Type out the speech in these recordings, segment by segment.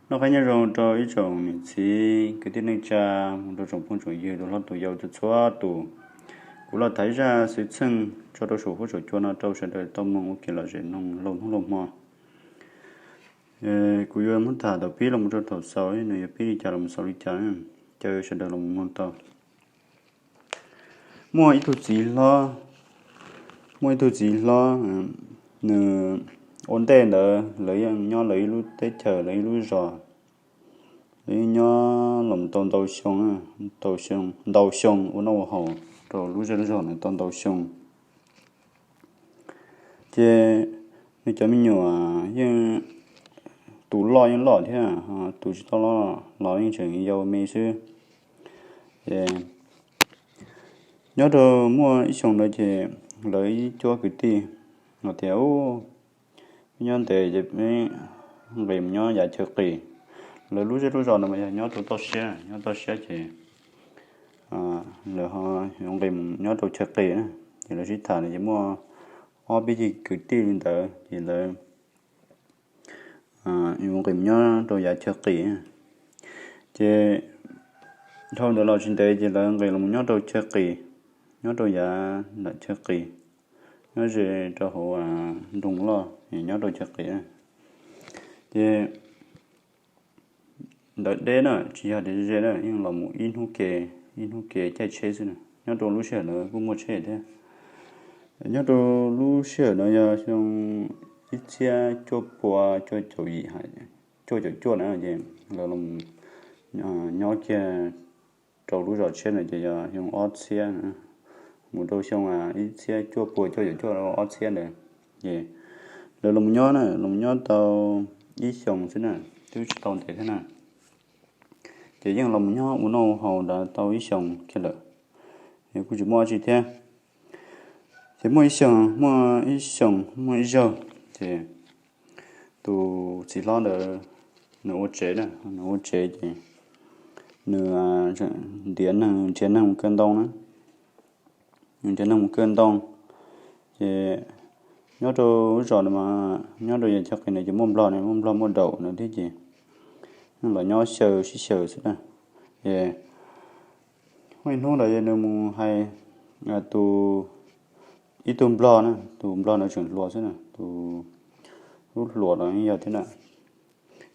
Noj qab nyob zoo rau ib tsoom niam txiv kwv tij neej tsa, mus rau tsoom phooj tsoom ywg, tus hlob tus yau, txhua txhua tus. Kuv los thaiv zaj xwm txheej tso rau saum huab saum cua no rau sawv daws tau mloog ua kev lom zem mloog laug hnub laug hmo. Kuv yuav muab tham thaum pib los mus rau thaum xaus, nws yuav pib li cas los mus xaus li cas, caw sawv daws los mloog tau. Muaj ib tug txiv hlob, muaj ib tug txiv hlob, nws ua ntej ntawd lawv yeej nyob lawv ib lub teb chaws, lawv ib lub zos, lawv yeej nyob los tau ntau xyoo, ntau xyoo ua noj ua haus rau lub zej lub zos ntawd tau ntau xyoo. Ces nws cov me nyuam yeej, tus loj yeej loj thiab, tus tsis tau loj los yeej tseem yau me xwb. Ces nyob rau muaj ib xyoo ntawd ces lawv ib cuab kwv tij hais tias, Ub, peb nyob ntev ces peb nqis mus nyob yav chaw qis. Lawv lub zej lub zos no mas yog nyob rau toj siab, nyob toj siab ces lawv ho yuav nqis mus nyob rau chaw qis na. Ces lawv sib tham ces muaj ob peb tug kwv tij li ntawd ces lawv yuav nqis mus nyob rau yav chaw qis. Ces dhau ntawd los tsis ntev ces lawv nqis los mus nyob rau chaw qis, nyob rau yav nram chaw qis, nyob ze rau hauv nroog loj, nyob rau chaw qis. Ces ntawd deb na, tsis yog tias ze na, yeej los mus ib hnub ke, ib hnub ke caij tsheb xwb na. Nyob rau lub sij hawm ntawd kuj muaj tsheb thiab. Nyob rau lub sij hawm no yog xyoo ib txhiab cuaj pua cuaj caum yim, cuaj caum cuaj na, ces lawv los nyob kiag rau lub zos tshiab ntawd ces yog xyoo ob txhiab, mus rau xyoo ib txhiab cuaj pua cuaj caum cuaj rau ob txhiab ntawd. Ces lawv los nyob na, los nyob tau ib xyoos xwb na, twb tsis tau ntev thiab na. Ces yeej los nyob ua noj ua haus ntawd tau ib xyoos kiag lawm, kuj tsis muaj dab tsi thiab. Ces muaj ib xyoos, muaj ib xyoos, muaj ib zaug, ces tus txiv hlob ntawd nws ua tsev na, nws ua tsev ces nws ntiav neeg, nrhiav neeg mus kaw ntoo na. Nws nrhiav neeg mus kaw ntoo, ces nyob rau lub zos no mas nyob rau yav chaw qis ntawd ces muaj nplog na, muaj nplog muaj daum ntawd thiab ces los nyob xyaw sib xyaw xwb na. Ces muaj ib hnub ntawd nws mus hais tus, ib tug nplog na, tus nplog ntawd tseem hluas xwb na, tus lub hluas los yog thiab na.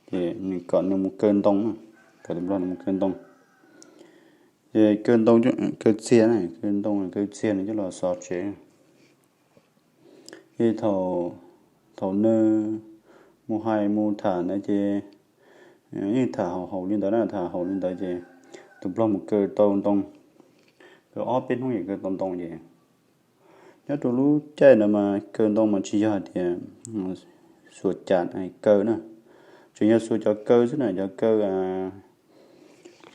Ces nws kom nws mus kaw ntoo, kom tus nplog nws mus kaw ntoo. Ces kaw ntoo, kaw txiag na, kaw ntoo kaw txiag nws coj los xov tsev. Ces thaum nws mus hais mus tham ntawd ces yeej tham haum haum li ntawd na, tham haum li ntawd ces tus nplog mus kaw tau ntoo, kaw ob peb hnub ces kaw tau ntoo ces nyob rau lub caij ntawd mas kaw ntoo mas tsis yog hais tias xuas cam kaw na, tseem yog xuas cov kaw xwb na, cov kaw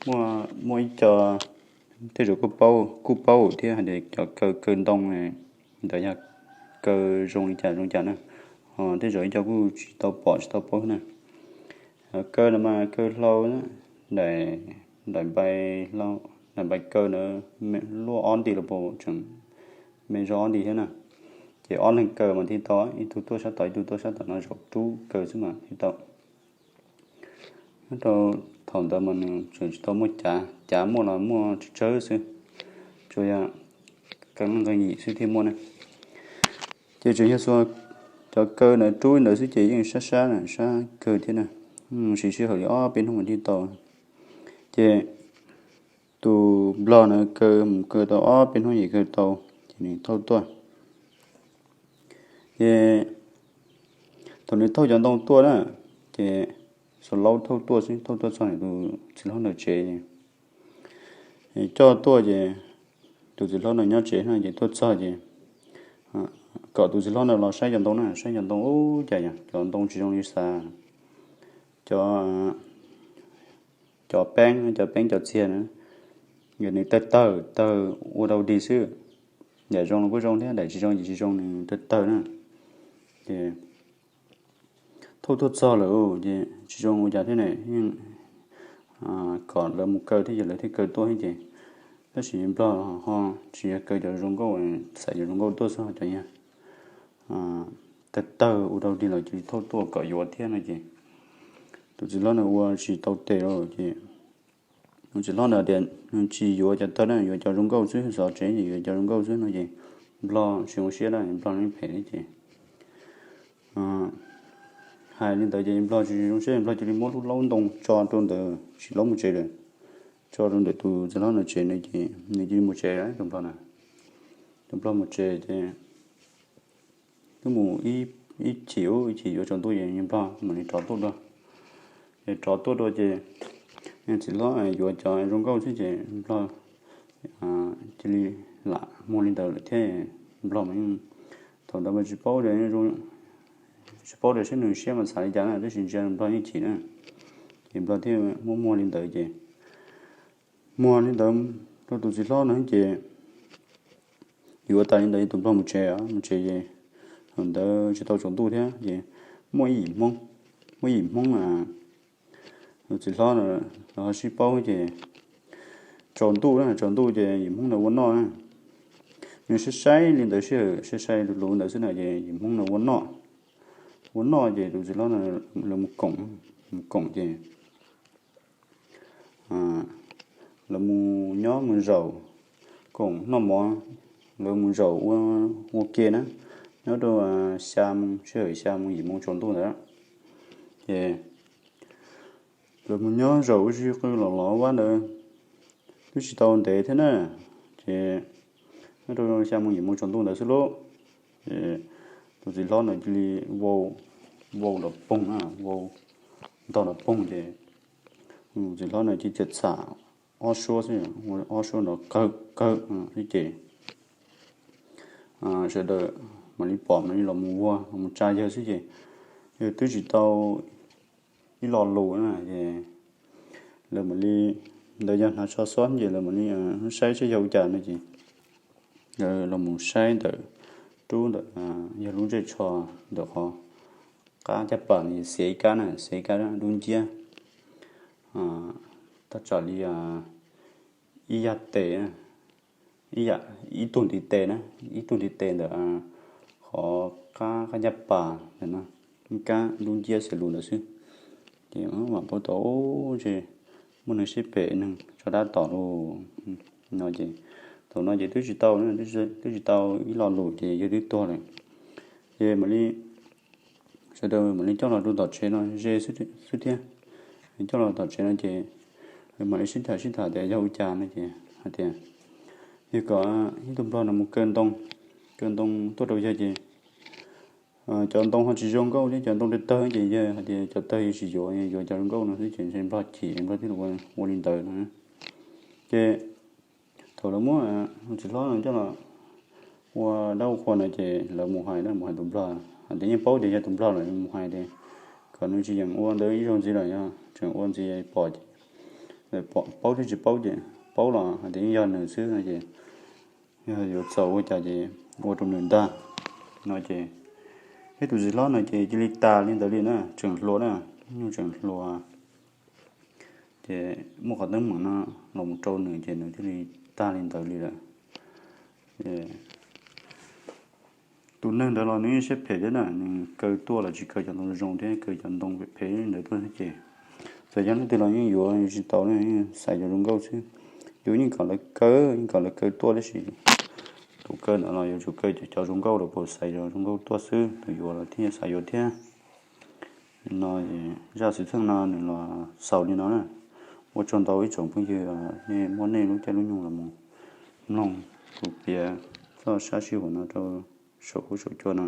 muaj, muaj ib co, tej zaum kuj paub thiab hais tias cov kaw kaw ntoo ntawd yog kaw zoo li cas zoo cas na, ho tej zaum ib co kuj tsis tau pom tsis tau paub na. Kaw no mas kaw hlau, daim, daim npai kaw ntawd luaj ob nti los pau tseem me zog ob nti thiab na. Ces ob leeg kaw mas thiaj tau, ib tug tuaj sab tod ib tug tuaj sab tom no zaum rub kaw xwb mas thiaj tau. Nyob rau thaum ntawd mas nws tseem tsis tau muaj cav, cav muaj los muaj tsawg tsawg xwb, tsuas yog qee leej qee yim xwb thiaj muaj na. Ces tseem yog xuas cov kaw ntawd rub ntawd xwb ces yeej sab sab na, sab kawg thiab na, siv sij hawm li ob peb hnub mas thiaj tau. Ces tus nplog ntawd kaw mus kaw tau ob peb hnub ces kaw tau, ces nws thauj tuaj. Ces thaum nws thauj cov ntoo tuaj na, ces xuas laub thauj tuaj xwb, thauj tuaj txog nws tus txiv hlob ntawd tsev, coj tuaj ces tus txiv hlob ntawd nyob tsev na, ces tuaj txog ces kom tus txiv hlob ntawd los saib cov ntoo na, saib cov ntoo ub cas yog cov ntoo tsis zoo li xav, cov, cov peeb, cov peeb cov txiag na, nws tawg tawg tawg ua rau dig xwb, daim zoo los kuj zoo thiab daim tsis zoo ces tsis zoo, nws tawg tawg na. Ces thauj tuaj txog lawm ces tsis zoo ua cas thiab ne, yeej kom lawv mus kaw thiab ces lawv thiaj kaw tuaj thiab ces, tab sis nplog ho tsis yog kaw cov zoo nkauj, xaiv cov zoo nkauj tuaj xwb, cov yog tawg tawg ua rau dig los cia li thauj tuaj kom yuav thiab no ces tus txiv hlob no ua tsis tau tes lawm ces tus txiv hlob ntawd tias nws tsis yuav cov tawg na, yuav cov zoo nkauj xwb, xov tsev ces yuav cov zoo nkauj xwb no ces Nplog tsis zoo siab na, Nplog yeej phem thiab ces hais li ntawd ces Nplog tsis zoo siab, Nplog cia li muab lub laub ntoo tso rau ntawd tsis laub mus tsev lawm, tso rau ntawm tus txiv hlob no tsev no ces nws cia li mus tsev lawm tus Nplog na. Tus Nplog mus tsev ces twb mus ib chim ib chim yuav tsaus ntuj ces Nplog mam li rov tuaj dua. Ces rov tuaj dua ces txiv hlob yuav cov zoo nkauj xwb ces Nplog cia li lam muag li ntawd lawm thiab. Nplog mas yeej, thaum ntawd mas tsis paub, tsis paub tias saib nws siab mas xav li cas na, tab sis ntsia Nplog yeej chim na, ces Nplog thiaj muab muag li ntawd ces muag li ntawd rau tus txiv hlob no ces yuav tas li ntawd tus Nplog mus tsev, mus tsev ces thaum ntawd tsis tau tsaus ntuj thiab ces muaj ib yim Hmoob, muaj ib yim Hmoob tus txiv hlob no los ho sib paub ces tsaus ntuj na, tsaus ntuj ces yim Hmoob ntawd ua noj na. Nws saib saib li ntawd sij hawm saib saib lus lus ntawd xwb na ces yim Hmoob ntawd ua noj, ua noj ces tus txiv hlob no lawv mus koom, mus koom ces lawv mus nyob mus zaum koom noj mov, lawv mus zaum ua ke na, nyob rau xya moo, sij hawm xya moo yim moo tsaus ntuj ntawd ces lawv mus nyob zaum ua si qw los los vab ntawd twb tsis tau ntev thiab na, ces nyob rau xya moo yim moo tsaus ntuj ntawd xwb lauj, ces tus txiv hlob ntawd cia li vau, vau nrov poog na, vau ntog nrov poog ces tus txiv hlob ntawd cia li txham ob suab xwb, ob suab nrov kawg kawg xwb ces sawv daws mam li pom mam li los mus vuag los mus tsa yawg xwb ces yawg twb tsis tau ib lo lus na ces lawv mam li, ntawd yog hnav tsho xob ces lawv mam li saib saib yog ua cas no ces lawv los mus saib ntawm rub ntawm yawg lub ntsej tsho ntawm qhov qab caj pas xiav ib kab na, xiav ib kab dub nciab thaj tsam li ib yam tes, ib tug ntiv tes na, ib tug ntiv tes ntawm qhov qab qab caj pas ntawm no, ib kab dub nciab xiav lus ntawd xwb. Ces mam paub tau, ntshe muaj neeg siab phem neeg tso dab tom lauj no ces thaum no ces twb tsis tau, twb tsis tau ib lo lus ces yawg twb tuag lawm. Ces mam li, sawv daws mam li coj los rau tom tsev no ze xwb thiab. Coj los tom tsev no ces mam li sib tham sib tham tias yog ua cas no ces hais tias yog kom ib tug nplog no mus kaw ntoo, kaw ntoo tuaj rau yawg ces cov ntoo ho tsis zoo nkauj thiab, cov ntoo tawg tawg ces yawg hais tias cov tawg yawg tsis yuav, yuav cov zoo nkauj no xwb ces ntshe nplog chim nplog thiaj li ua li ntawd no. Ces thaum lawv muab txiv hlob no coj los ua dab ua qhua no ces lawv mus hais, mus hais tus nplog, hais tias yeej paub tias yog tus nplog lawm, mus hais tias kom nws tsis yeem ua ntawd ib zaug ntxiv lawm, yog tseem ua ntxiv pom ces, paub thiab tsis paub ces paub los hais tias yeej yog nws xwb no ces yog yuav txaus ua cas ces ua rau nws ntag no ces thiab tus txiv hlob no ces cia li tas li ntawd li na, tseem hluas na, nyuj tseem hluas ces muaj qhov teeb meem no los mus rau nws ces nws thiaj li tag li ntawd li lawm. Tus neeg ntawd los nws yeej siab phem thiab na, nws kaw tuaj los tsis kaw cov ntoo zoo thiab, kaw cov ntoo phem phem ntawd tuaj xwb ces txawm yog leej twg los yeej yuav tsis tau, yeej xaiv cov zoo nkauj xwb. Yus yeej kom lawv kaw, yeej kom lawv kaw tuaj tab sis tus kaw ntawd los yuav tsum kaw cov zoo nkauj los puas xaiv cov zoo nkauj tuaj xwb, tus yuav los thiaj xav yuav thiab. No zaj xwm txheej no nws los xaus li no na. Ua tsaug ntau ib tsoom phooj ywg, nej muab nej lub caij lub nyoog los mus mloog kuv piav txoj sab sij huam no rau saum huab saum cua no.